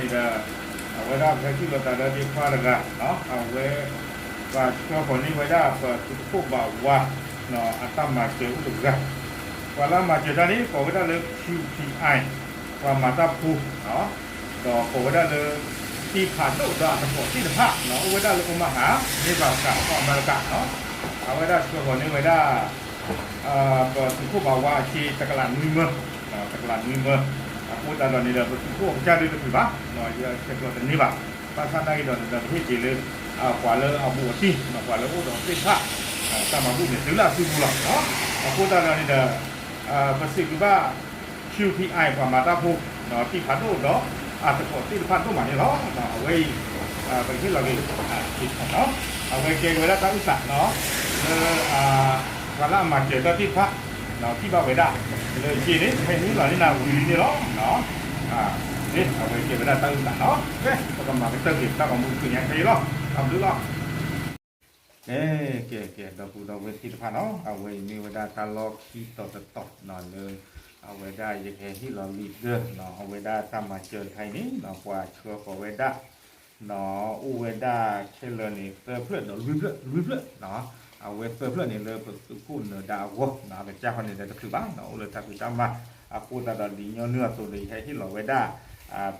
န့ၣ်ဒီး အဝဲဒၣ်ပဟဲထံၣ်လိာ်သးဒီးဒ့ခွါတဂၤ, အဝဲ ပှၤဆှၢဃီၤန့ၢ်ဝဲဒၣ်ပသုးခိၣ်ဘၣ်ဝါ အတၢ်မၤစၢၤအိၣ်တဂၤ, ပှၤလၢအမၤစၢၤတၢ်န့ၣ် ကိးဝဲဒၣ်လၢ Q P I ပှၤမၤတၢ်ဖိ ဒီးကိးဝဲဒၣ်လၢ တံၢ်ဖးဒိၣ်ဒီးအသကိးသ့ၣ်တဖၣ် အိၣ်ဝဲဒၣ်လၢ Omaha, Nebraska ကီၢ်အမဲရကၤ, အဝဲဒၣ်ဆှၢဃီၤန့ၢ်ဝဲဒၣ် ပသုးခိၣ်ဘၣ်ဝါအစ့တကလးနွံမၢ, တကလးနွံမၢ, အဃိသတးဒီးန့ၣ်ဒီး ပသုးခိၣ်အကစၢ်ဒုးတချုးဘၣ်, ယဆဲးကျိးတန့ၢ်ဘၣ်, ဘၣ်ဆၣ်သနာ်က့ဒီးန့ၣ်ဒီး ပဟ့ၣ်က့ၤလၢ ပှၤလၢအဘူးအတံၢ် ပှၤလၢအအိၣ်ဒီးသ့ၣ်တဖၣ် တၢ်မၤဘူၣ်န့ၣ် တုၤလၢအစုပူၤလီၤ. အဃိသတးဒီးန့ၣ်ဒီး ပစံးဘျုးဘၣ် Q P I ပှၤမၤတၢ်ဖိ တံၢ်ဖးဒိၣ်ဒီး အသကိးသ့ၣ်တဖၣ်ဒိၣ်မးန့ၣ်လီၤ. အဝဲအံၤ ပကဟ့ၣ်လီၤက့ၤ အဝဲကဲဝဲဒၣ်တၢ်အုၣ်သး လၢ ပှၤလၢအမၤစၢၤတၢ်သ့ၣ်တဖၣ် ထံၣ်ဘၣ်ဝဲဒၣ် လၢက့န့ၣ် ဟဲနုာ်လီၤန့ၢ်နၤဝံၤလံန့ၣ်လီၤ. အဝဲကဲဝဲဒၣ်တၢ်အုၣ်သးနီၤ, ပကမၤကတၢၢ်က့ၤတၢ်ဂီၤမူတကနံၤခဲအံၤလီၤ. တၢ်ဘျုးလီၤ. ကဲ ကဲ ကဲ ဒီပုၢ်ဒီဝဲၢ်သ့ၣ်တဖၣ်နီၤ, အဝဲအံၤမ့ၢ်ဝဲဒၣ်တၢ်လီၢ်ခံတီၤတတီၤနီၤ လၢ အဝဲဒၣ်ယကဟဲဟ့ၣ်လီၤလံာ်ဒၢ အဝဲဒၣ်တၢ်မၤစၢၤတခါအံၤန့ၣ် ပှၤဆှၢဃီၤဝဲဒၣ် အိၣ်ဝဲဒၣ်ခဲလၢာ်န့ၣ် သၢဖျၢၣ်ဒီးလွံၢ်ဖျၢၣ်, လွံၢ်ဖျၢၣ်, အဝဲသၢဖျၢၣ်န့ၣ်လၢပသုးခိၣ်နၢၤဒါအဂီၢ် အကစၢ်ဃီန့ၣ်ဒီးတချုးဘၣ် အိၣ်လၢတၢ်ဖံးတၢ်မၤ အဃိသတးဒီးဒ်ညီနုၢ်အသိးဒီး ယဟဲဟ့ၣ်လီၤဝဲဒၣ်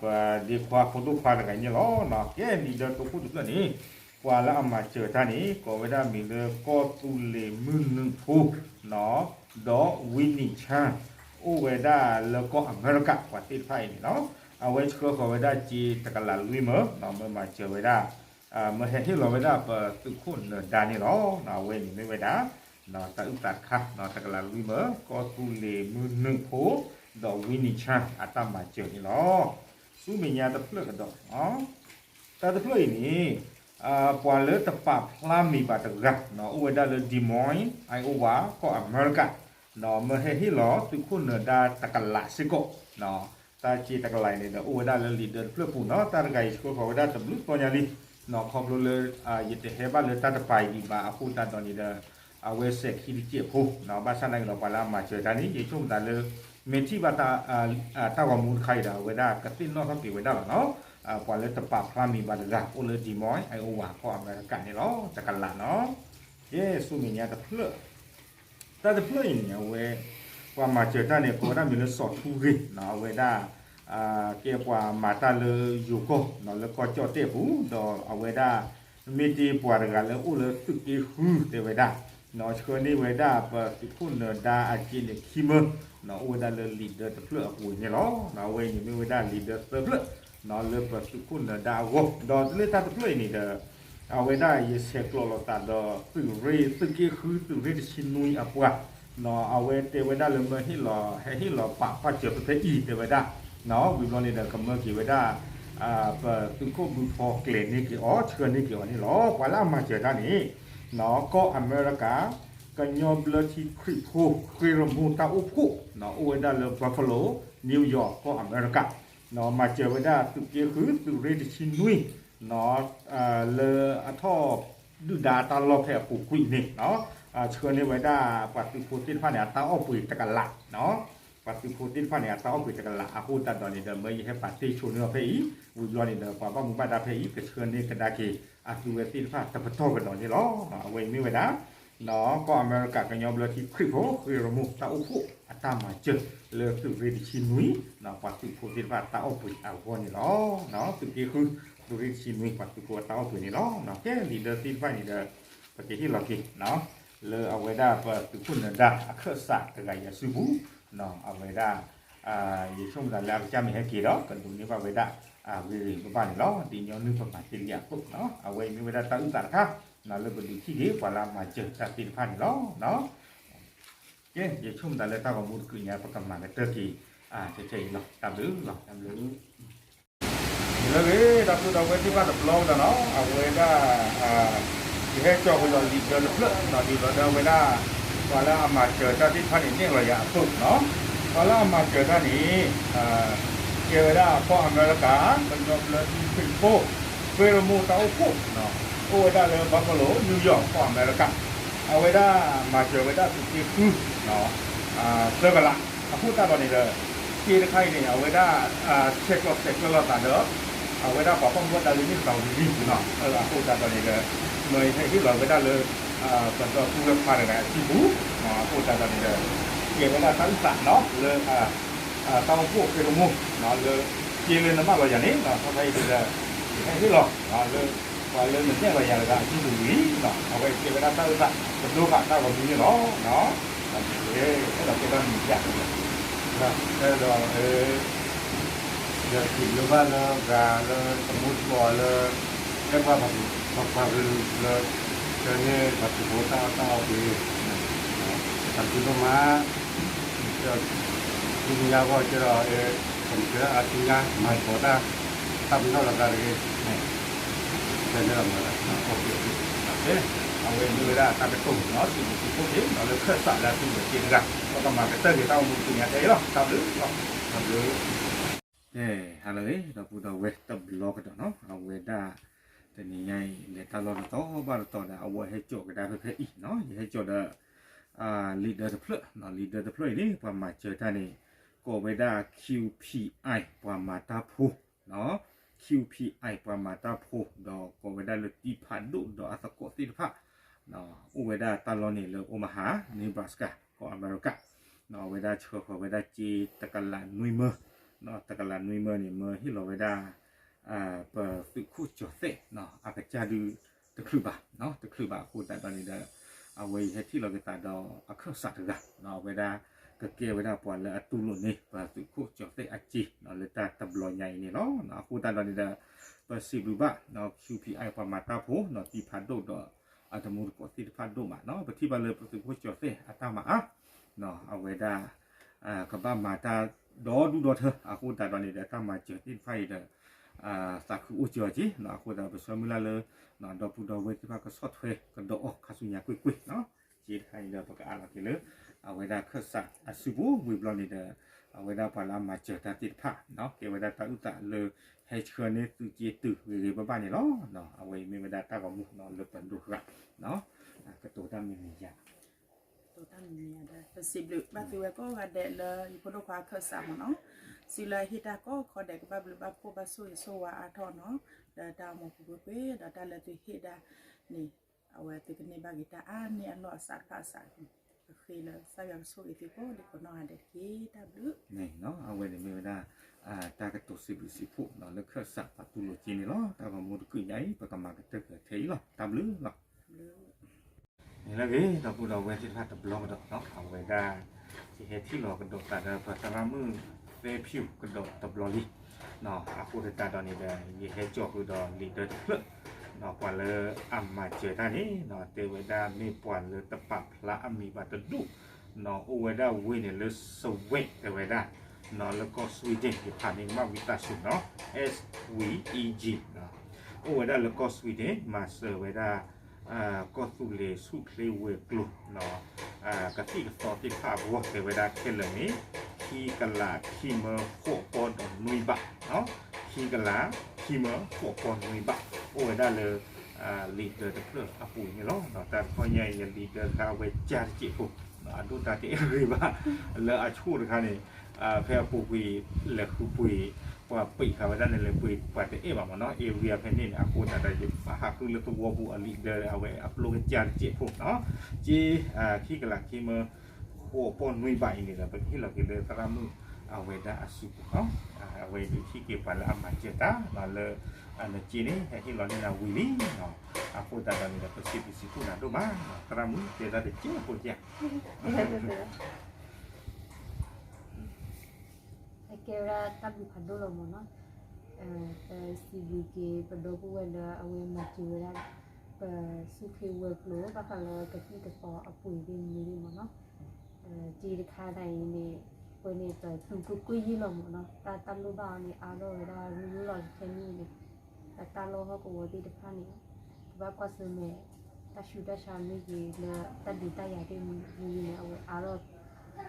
ပဒ့ခွါဖိဒိၣ်ခွါတဂၤန့ၣ်လီၤ. ကဲ လံာ်ဒၢတိခိၣ်တဖျၢၣ်န့ၣ် ပှၤလၢအမၤစၢၤတၢ်န့ၣ် ကိးဝဲဒၣ်မံၤလၢကီၢ်သူလ့ၤမုၢ်နုာ်ဖိ ဒီးဝံနံၣ်ဆၣ် အိၣ်ဝဲဒၣ်လၢကီၢ်အမဲရကၤ ပှၤသ့ၣ်တဖၣ်အံၤန့ၣ်လီၤ. အဝဲဆှၢဃီၤဝဲဒၣ်စ့တကလးလွံၢ်မၢ မၢမၤစၢၤဝဲဒၣ် မၢဟဲဟ့ၣ်လီၤဝဲဒၣ်ပသုးခိၣ်နၢၤဒါန့ၣ်လီၤ. အဝဲန့ၣ်မ့ၢ်ဝဲဒၣ် တၢ်အုၣ်သးတခါ တကလးလွံၢ်မၢ ကီၢ်သူလ့ၤမုၢ်နုာ်ဖိ ဒီးဝံနံၣ်ဆၣ်အတၢ်မၤစၢၤန့ၣ်လီၤ. ဆူမဲာ်ညါတဖျၢၣ်ကဒီး တၢ်တဖျၢၣ်အံၤန့ၣ် ပှၤလၢတပာ်ဖျါမံၤဘၣ်တဂၤ အိၣ်ဝဲဒၣ်လၢ Des Moines, Iowa ကီၢ်အမဲရကၤ မၢဟဲဟ့ၣ်လီၤသုးခိၣ်နၢၤဒါတကလးစ့ၢ်ကီး, တၢ်စ့တကလးအံၤန့ၣ်ဒီး အိၣ်ဝဲဒၣ်လၢလံာ်ဒၢတဖျၢၣ်ပူၤနီၤ, တၢ်တဂၤအံၤဆှၢဃီၤဝဲဒၣ်တဘျုးသီညါလံ, ခီဖျိလၢ ယတဟဲဘၣ်လၢတၢ်တပၤအံၤဒံးဘၣ် အဃိသတးဒီးန့ၣ်ဒီး အဝဲစဲးခံတစဲးဖိ, ဘၣ်ဆၣ်သနာ်က့ဒီး ပှၤလၢအမၤစၢၤတၢ်န့ၣ် ယဆိကမိၣ်သးလၢ မ့ၢ်ထံၣ်ဘၣ် တၢ်ဂီၤမူတခါအံၤဒီး အဝဲဒၣ်ကသ့ၣ်နီၣ်ထီၣ်က့ၤဝဲဒၣ်လီၤနီၤ, ပှၤလၢတပာ်ဖျါမံၤဘၣ်တဂၤ အိၣ်လၢ Des Moines, Iowa ကီၢ်အမဲရကၤန့ၣ်လီၤ, တကလးနီၤ, ကဲ ဆူမဲာ်ညါတဖျၢၣ် တၢ်တဖျၢၣ်အံၤန့ၣ် အဝဲ ပှၤမၤစၢၤတၢ်န့ၣ် ကိးဝဲဒၣ်မံၤလၢစီၤထူဂ့ၤနီၤ, အဝဲဒၣ် ကဲပှၤမၤတၢ်လၢယိၤကီၢ်နီၤ လၢကီၢ်ကၠီၣ်တဲၣ်ပူၤ ဒီးအဝဲဒၣ် မ့ၢ်တ့ၢ်ပှၤတဂၤလၢအိၣ်လၢသုးက့ဃုတဲဝဲဒၣ် ဆှၢန့ၢ်ဝဲဒၣ်ပသုးခိၣ်နၢၤဒါအစ့န့ၣ်ခံမၢ အိၣ်ဝဲဒၣ်လၢလံာ်ဒၢတဖျၢၣ်အပူၤန့ၣ်လီၤ. အဝဲအံၤန့ၣ်မ့ၢ်ဝဲဒၣ်လံာ်ဒၢသၢဖျၢၣ် လၢပသုးခိၣ်နၢၤဒါအဂီၢ် ဒီးလၢတၢ်တဖျၢၣ်အံၤန့ၣ်ဒီး အဝဲဒၣ်ယဆဲးကျိးလိာ်သးဒီးသုးရ့ၣ် သုးက့ဃု သုးရ့ၣ်တဆံနွံအပှၤ အဝဲတဲဝဲဒၣ်လၢမၢဟ့ၣ်လီၤ ဟဲဟ့ၣ်လီၤပာ်ပာ်စၢၤဖဲဖဲအံၤတဲဝဲဒၣ် ဝံၤဘျီန့ၣ်ဒီး ကမၢက့ၤဝဲဒၣ် ပသုးခိၣ်ဘုဖီကျဲၤန့ၢ်က့ၤအီၤ ဆှၢန့ၢ်က့ၤအီၤန့ၣ်လီၤ. ပှၤလၢအမၤစၢၤတၢ်န့ၣ် ကီၢ်အမဲရကၤ ကညီဘျၢထံခရံာ်ဖိဃ့ရမိၢ်တၢ်အိၣ်ဖှိၣ် အိၣ်ဝဲဒၣ်လၢ Buffalo, New York ကီၢ်အမဲရကၤ မၤစၢၤဝဲဒၣ်သုးက့ဃု သုးရ့ၣ်တဆံနွံ လၢအထီၣ်ဒုၣ်ဒါတၢ်လီၢ်ဖဲအပူၤကွံာ်န့ၣ် ဆှၢန့ၢ်ဝဲဒၣ်ပှၤသုးဖိသ့ၣ်တဖၣ်န့ၣ် အတၢ်အီၣ်ပှ့ၤတကလး ပှၤသုးဖိသ့ၣ်တဖၣ်န့ၣ် အတၢ်အီၣ်ပှ့ၤတကလး အဃိသတးဒီးန့ၣ်ဒီး မၢယဟဲပာ်တ့ၢ်ဆိန့ၢ်အီၤဖဲအံၤ ဝံၤဘျီန့ၣ်ဒီး ပှၤဘၣ်မူဘၣ်ဒါဖဲအံၤ ကဆှၢန့ၢ်ကဒါက့ၤ အသုဝဲသ့ၣ်တဖၣ်တပတီၢ်ကဒီးန့ၣ်လီၤ. အဝဲအံၤမ့ၢ်ဝဲဒၣ် ကီၢ်အမဲရကၤ ကညီဘျၢထံခရံာ်ဖိဃ့ရမိၢ်တၢ်အိၣ်ဖှိၣ်အတၢ်မၤစၢၤ လၢသုးရ့ၣ်တဆံနွံ ပှၤသုးဖိသ့ၣ်တဖၣ်တၢ်အီၣ်ပှ့ၤအဂီၢ်န့ၣ်လီၤ. သုးက့ဃု သုးရ့ၣ်တဆံနွံ ပှၤသုးဖိအတၢ်အီၣ်ပှ့ၤန့ၣ်လီၤ. ကဲလံာ်ဒၢသ့ၣ်တဖၣ်န့ၣ်ဒီး ပကဟ့ၣ်လီၤက့ၤ လၢအဝဲဒၣ်ပသုးခိၣ်နၢၤဒါအခၢၣ်စးတဂၤအံၤအစုပူၤ အဝဲဒၣ် ယဆိကမိၣ်သးလၢအကစၢ်မ့ၢ်ဟဲက့ၤဒီး ကဒိးန့ၢ်ဘၣ်ဝဲဒၣ် ဂ့ၤဂ့ၤဘၣ်ဘၣ်န့ၣ်လီၤ. ဒ်ညီနုၢ်ပမၤသ့လံအသိး အဝဲအံၤမ့ၢ်ဝဲဒၣ်တၢ်အုၣ်သးတခါ လၢပဒုးထံၣ်က့ၤ ပှၤလၢအမၤစၢၤတၢ်သ့ၣ်တဖၣ်န့ၣ်လီၤ. ကဲ ယဆိကမိၣ်သးလၢတၢ်ဂီၤမူတကုးညါ ပကမၤကတၢၢ်က့ၤ ကဲကဲအံၤလီၤ. တၢ်ဘျုးလီၤ တၢ်ဘျုး လၢဂ့ၤ ဒီပုၢ်ဒီဝဲၢ်သ့ၣ်တဖၣ်တဘျီကဒီးနီၤ အဝဲဒၣ် ယဟဲကၠီၣ်ဝဲဒီးလံာ်ဒၢတဖျၢၣ်နီၤ ဒ်သိးဒီးအဝဲဒၣ် ပှၤလၢအမၤစၢၤတၢ်သ့ၣ်တဖၣ်န့ၣ် နဲၣ်လီၤယၤအသိးနီၤ ပှၤလၢအမၤစၢၤတၢ်န့ၣ် ကဲဝဲဒၣ်ကီၢ်အမဲရကၤ ကညီဘျၢထံခရံာ်ဖိ ဃ့ရမိၢ်တၢ်အိၣ်ဖှိၣ် အိၣ်ဝဲဒၣ်လၢ Buffalo, New York ကီၢ်အမဲရကၤ အဝဲဒၣ်မၤစၢၤဝဲဒၣ်သုးက့ဃု သၢကလး အဃိသတးဒီးန့ၣ်ဒီး က့တခါအံၤန့ၣ် အဝဲဒၣ် ဆဲးကျိးဆဲးကျၢလိာ်သးဒီး အဝဲဒၣ်ပှၤဖီၣ်မူဘၣ်ဒါလၢမ့ၢ်သးဝံၤလံနီၤ, အဃိသတးဒီးန့ၣ်ဒီး မ့ၢ်ဟဲဟ့ၣ်လီၤဝဲဒၣ်လၢ ပဒီပုၢ်ဝဲၢ်ခွါတဂၤအစုပူၤ, အဃိသတးဒီးန့ၣ်ဒီး ကဲဝဲဒၣ်တၢ်အုၣ်သးနီၤ လၢ တၢ်အိၣ်ဖှိၣ်ဃ့တမူ လၢ က့လၢနမၢလီၤယၤန့ၣ် ဖဲအံၤဒီး ယဟဲဟ့ၣ်လီၤ လၢ ပှၤလၢနနဲၣ်လီၤယၤတဂၤအစုပူၤလံနီၤ, အဝဲကဲဝဲဒၣ်တၢ်အုၣ်သး ပဒိဃာ်တၢ်ဂီၤမူန့ၣ်လီၤ. အဲၣ်ဒိးတဲဘၣ်မံၤယၤ အဲၣ်ဒိး ဒီးစံးဘျုးဘၣ်လၢဂၤလၢတမူတကိးလၢ အဲၣ်ဘၣ်ပှၤပှၤကလုာ်လၢ လၢန့ၣ်ပှၤသုးဖိတၢ်အီၣ်တၢ်အီက့ၤ တၢ်ဘျုးဒိၣ်မး ဒ်ညါဂီၢ်ကဲဒီး ပမ့ၢ်ကဲဒၣ်အါစုညါ မၤသကိးတၢ် တၢ်ပနီၣ်လီၤသးတဂ့ၤ တဲလၢမၤလၢ အဝဲမ့ၢ်ဝဲဒၣ်တၢ်ကတိၤနီၤ စံးဘျုးစံးဖှိၣ်က့ၤနီၤ လၢခၢၣ်စးလၢအစုပူၤက့ၤတဂၤ ပကမၤကတၢၢ်က့ၤတၢ်အိၣ်မူတက့ၢ်ညါထဲအံၤလီၤ တၢ်ဘျုးလီၤ တၢ်ဘျုး ကဲ ဟါလၢအဂ့ၤ ဒီပုၢ်ဒီဝဲၢ်တဘျီကဒီးနီၤ အဝဲဒၣ် တနံၤညါအံၤ လဲၤတၢ်လီၢ်တတီၤဘၣ်တတီၤဒီး အဝဲဟဲကၠီၣ်ကဒါဖဲဖဲအံၤနီၤ ယဟဲကၠီၣ်ဒီး လံာ်ဒၢတဖျၢၣ်နီၤ လံာ်ဒၢတဖျၢၣ်အံၤန့ၣ် ပှၤမၤစၢၤတၢ်န့ၣ် ကိးဝဲဒၣ် Q P I ပှၤမၤတၢ်ဖိနီၤ Q P I ပှၤမၤတၢ်ဖိ ဒီးကိးဝဲဒၣ်လၢတံဖးဒိၣ်ဒီးအသကိးသ့ၣ်တဖၣ် အိၣ်ဝဲဒၣ်တၢ်လီၢ်န့ၣ်လၢ Omaha Nebraska ကီၢ်အမဲရကၤ အဝဲဒၣ်ဆှၢဃီၤဝဲဒၣ်စ့တကလးနွံမၢ တကလးနွံမၢန့ၣ် မၢဟ့ၣ်လီၤဝဲဒၣ် ပသုးခိၣ်ကၠီၤသဲး အကစၢ်ဒုးတချုးဘၣ် တချုးဘၣ်အဃိသတးဒီးန့ၣ်ဒီး အဝဲအံၤဟဲထံၣ်လီၤက့ၤသးဒီးအခၢၣ်စးတဂၤ အဝဲဒၣ်ကကဲဝဲဒၣ်ပှၤလၢအတူၢ်လိာ်န့ၢ် ပသုးခိၣ်ကၠီၤသဲးအစ့ လၢတၢ်တဘျီညါအံၤန့ၣ်လီၤ. အဃိသတးဒီးန့ၣ်ဒီး ပစံးဘျုးဘၣ် Q P I ပှၤမၤတၢ်ဖိ တံဖးဒိၣ်ဒီး အတမူတကိးသ့ၣ်တဖၣ်ဒိၣ်မးနီၤ ပထံၣ်ဘၣ်လၢပသုးခိၣ်ကၠီၤသဲးအတၢ်မၤအါ အဝဲဒၣ် ကဘၣ်မၤတၢ်ဒီဒူၣ်ဒီထၢ အဃိသတးဒီးန့ၣ်ဒီး တၢ်မၤစၢၤသ့ၣ်တဖၣ်အံၤဒီး သးခုအိၣ်စၢၤက့ၤ အဃိသတးဒီးပဆၢမုၢ်လၢ်လၢ ဒီပုၢ်ဒီဝဲၢ်သ့ၣ်တဖၣ်ကဆီၣ်ထွဲကဒီးအီၤခါဆူညါကွ့ၢ်ကွ့ၢ်နီၤ က့တခါအံၤဒီးပကအးလီၤက့ၤလၢ အဝဲဒၣ်ခၢၣ်စးအစုပူၤဝံၤဘျီန့ၣ်ဒီး အဝဲဒၣ်ပှၤလၢအမၤစၢၤတၢ်သ့ၣ်တဖၣ်နီၤ ကဲဝဲဒၣ်တၢ်အုၣ်သးလၢ ဟဲဆှၢန့ၢ်သုးက့တုၤဂ့ၤဂ့ၤဘၣ်ဘၣ်န့ၣ်လီၤ. အဝဲအံၤမ့ၢ်ဝဲဒၣ်တၢ်ဂီၤမူနီၤ လၢပဒိဃာ် ကတိၤတၢ်မံၤမံၤယၤ တိၤတၢ်မံၤမံၤယၤဒီး ပစံးဘျုးဘၣ်သုဝဲကိးဂၤဒဲးလၢ ယဖိဒိၣ်ခွါခၢၣ်စးမ့ၢ်နီၤ သုလၢဟ့ၣ်တၢ်ကိးခီဒဲး ကဘၣ်ဘျုးဘၣ်ဖှိၣ်ဘၣ်ဆိၣ်ဂ့ၤဆိၣ်ဝါအါထီၣ်နီၤ လၢတၢ်အိၣ်မူပူၤကွ့ၢ်ကွ့ၢ် ဒီးတၢ်လၢသုဟ့ၣ်ဒၣ်န့ၣ် အဝဲသုကန့ၢ်ဘၣ်က့ၤတၢ်အါန့ၢ်အလီၢ်အစးတဖၣ်အစး ကဃ့လၢကစၢ်ယွၤကဆိၣ်ဂ့ၤသုကိးဒံကိးနီၢ်ဂၤဒဲးတက့ၢ် တၢ်ဘျုး အဝဲန့ၣ်မ့ၢ်ဝဲဒၣ် တၢ်ကတိၤစံးဘျုးစံးဖှိၣ်လၢခၢၣ်စးပှၤတူၢ်လိာ်က့ၤန့ၣ်လီၤ. တၢ်ဂီၤမူတကုးညါအံၤ ပကမၤကတၢၢ်က့ၤထဲအံၤလီၤ. တၢ်ဘျုးလီၤ. န့ၣ်လၢအဂ့ၤ ဒီပုၢ်ဒီဝဲၢ်သ့ၣ်တဖၣ်တဘျီကဒီးနီၤ အဝဲဒၣ် ယဟဲထံၣ်လီၤကဒီးသးဒီးပသရၣ်မုၣ်သဲဖၠူၣ်ကဒီးတဘျီလံ အဃိသတးဒီးန့ၣ်ဒီး ယဟဲကၠီၣ်ဃုာ်ဒီးလံာ်ဒၢတဖျၢၣ် ပှၤလၢအမၤစၢၤတၢ်န့ၣ် တဲဝဲဒၣ်မ့ၢ်ပှၤလၢတပာ်ဖျါအမံၤဘၣ်တဒူၣ် အိၣ်ဝဲဒၣ်ဝ့ၢ်န့ၣ်လၢ Sweden တဲဝဲဒၣ် လၢကီၢ် Sweden ယဖးန့ၣ်ကမၣ်ဝံသးစူၤနီၤ S W E G အိၣ်ဝဲဒၣ်လၢကီၢ် Sweden မၤစၢၤဝဲဒၣ် ကီၢ်သူလ့ၤဆူၣ်ချ့ဝဲၤကျိၤ ကသံၣ်ကသီသ့ၣ်တဖၣ်အဂီၢ် တဲဝဲဒၣ်ခဲလၢာ်န့ၣ် ခံကလးခံမၢဃိးပီၢ်ဒီးနွံဘး ခံကလးခံမၢဃိးပီၢ်နွံဘး အိၣ်ဝဲဒၣ်လၢ လံာ်ဒၢတဖျၢၣ်အပူၤန့ၣ်လီၤ. တၢ်တခီညါအံၤ ယလံာ်ဒၢတခါအဝဲကၢ်တစဲးဖိ အဒိၣ်တၢ်တအဲၣ်ဂ့ၤဘၣ် လၢအဆိၣ်တခါန့ၣ် ဖဲအပူၤကွံာ် လဲၤဃုပှ့ၤ ပှၤပံးဃာ်ဝဲဒၣ်န့ၣ် လဲၤပှ့ၤပှၤတအဲၣ်ဘၣ်မ့ၢ်နီၤ area ဖဲန့ၣ်န့ၣ် အဃိသတးဒီး ယဘၣ်ဟးဃုလၢသဝီပူၤအလံာ်ဒၢအဝဲအပျိကစၢ်တစဲးဖိနီၤ က့ ခံကလးခံမၢ ဃိးပီၢ်နွံဘးအံၤန့ၣ်ဒီး ပကဟ့ၣ်လီၤက့ၤလၢသရၣ်မုၣ် အဝဲဒၣ်အစုပူၤနီၤ အဝဲဒၣ်ဟ့ၣ်က့ၤပှၤလၢအမၤစၢၤတၢ်လၢ နစ့န့ၣ် ဟဲဟ့ၣ်လီၤန့ၢ်နၤဝံၤလံ အဃိသတးဒီးန့ၣ်ဒီး ပစံးဘျုးစံးဖှိၣ်နၤဒိၣ်မး သရၣ်မုၣ်တဲတၢ်တစဲးဖိကဲ ကဲဝဲဒၣ်တၢ်ဘျုးဖးဒိၣ်လီၤမ့ၢ်နီၤ ပစံးဘျုးက့ၤ ပဒီပုၢ်ဝဲၢ်လၢအဝဲမၤစၢၤဝဲဒၣ် ပဆူၣ်ချ့ဝဲၤကျိၤ ဘၣ်ဃးလၢကသံၣ်ကသီအပူၤသ့ၣ်မနုၤသ့ၣ်မ့ၢ်နီၤ စ့တခါဒၣ်အံၤန့ၣ် ပန့ၣ်ပသူၣ်ကကွံာ်ယံာ်လီၤမ့ၢ်နီၤ တၢ်တၢ်လိၣ်ဘၣ်အီၤန့ၣ် အါထီၣ်ဝဲဒၣ်ရုၢ်ရုၢ်လီၤ ခဲနံၣ်အံၤန့ၣ် ပတၢ်လီၢ်ဟီၣ်ကဝီၤသ့ၣ်တဖၣ်န့ၣ် ကဘၣ်ကွၢ်ဆၢၣ်မဲာ် တၢ်ဆူးတၢ်ဆါမ့ၢ်ဂ့ၤလၢတၢ်ဒုးတၢ်ယၤသ့ၣ်မနုၤန့ၣ် အဝဲအါထီၣ်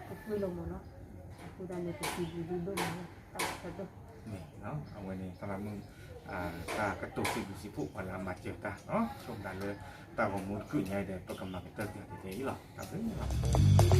ကကွံာ်လီၤမ့ၢ်နီၤ အဃိသတးန့ၣ် ပစံးဘျုးဒိၣ်မးလီၤ တၢ်ဘျုးဖးဒိၣ် အဝဲန့ၣ် သရၣ်မုၣ် တၢ်ကတိၤစံးဘျုးစံးဖှိၣ်ပှၤလၢအမၤစၢၤတၢ်နီၤ ဆိကမိၣ်လၢတၢ်ဂီၤမူတကုးညါအံၤဒီး ပကမၤကတၢၢ်က့ၤတက့ၢ်အံၤလီၤ တၢ်ဘျုးလီၤ